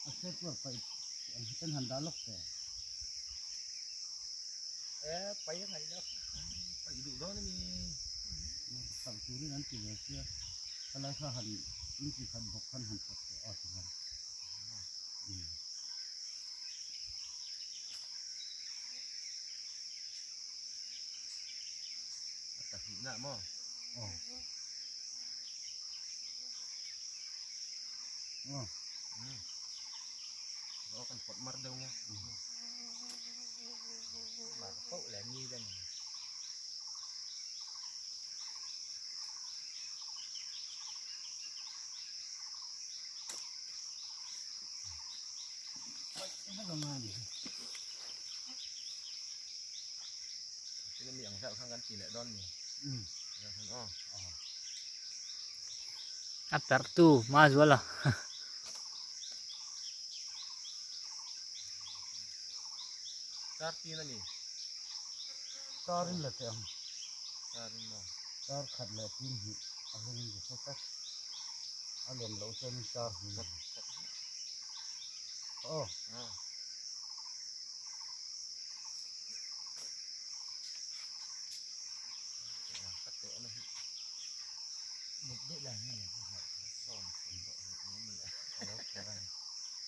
A se chuan paih ang hi ten han dah lawk teh. E paih a ngaih loh. Paih duh dawn a ni. Hlauh turin an ti ve sia. Khalai kha han inchi khat bawk khan han pawt teh a ti hian. A pahnihna maw? Aw. Aw. Aw kan pawt mar deuh nge. Mar poh leh ni la ni. Cái miệng dạo khang kan ti leh dawn ni. A perh tu hma zual a. Char tin a ni. Char in la teh ang. Char in maw. Char khat leh tin hnih a hlawm in ka hre tlat. A lian loh chuan in char hnih. Aw.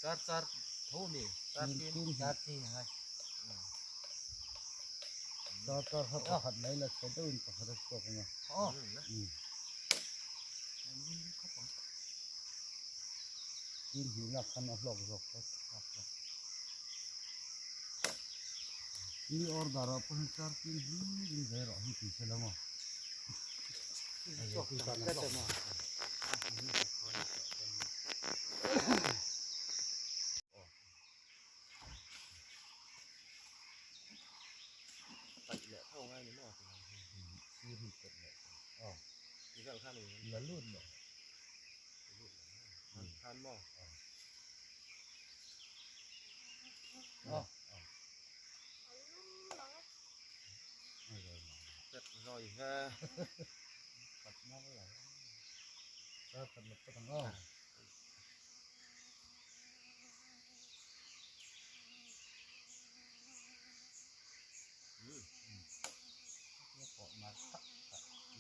Char char tho ni char tin char tin ngai char char kha pakhat mai la chhe deuhin pakhat a chhuak ang a tin hnih lak khan a hlawk zawk tlat Mi order ah pawh hian char tin hlir in ve rawh hi ti se la maw. Paih leh tho ngai ni maw Sir hi pawh leh aw ti vel khan ni la lut lo khan khan maw aw Pet rồi ha Khat mar lo char khat la phawt ang aw.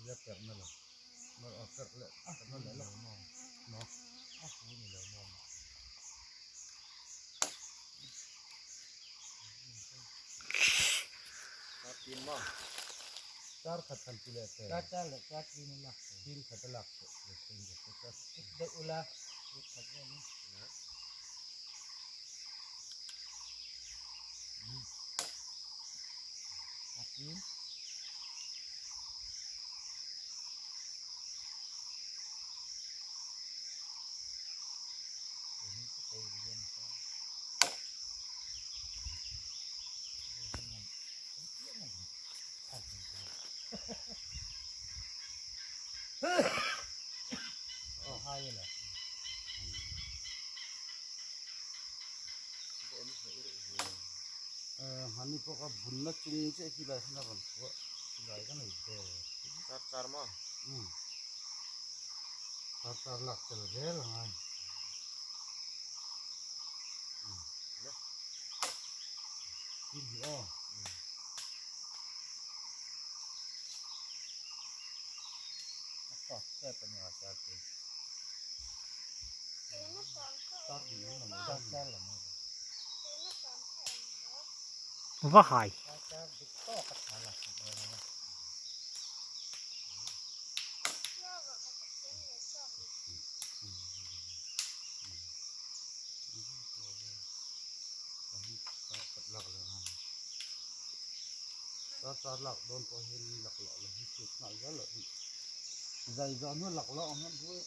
Ila perh na lo mar a perh leh perh na leh lawk maw a hu ni lo maw mah char tin maw char khat han ti leh te char char leh char tin a lak tin khat a lak theih leh theih in ka hre tlat deuh ula khat vel in a tin Hani pawh kha bunna chung chiah hi lai khan a rawn thu a silai ka nei ve char char maw char char lak tel zel a ngai tin hi aw a tawk tep a ni a char tin char tin ang lam char char lam Va hai. Char char dik tawk a tha la Char char lak dawn pawh hian lak loh loh hi chhut nghal zel loh hi zai zawh hnu lak loh ang hian.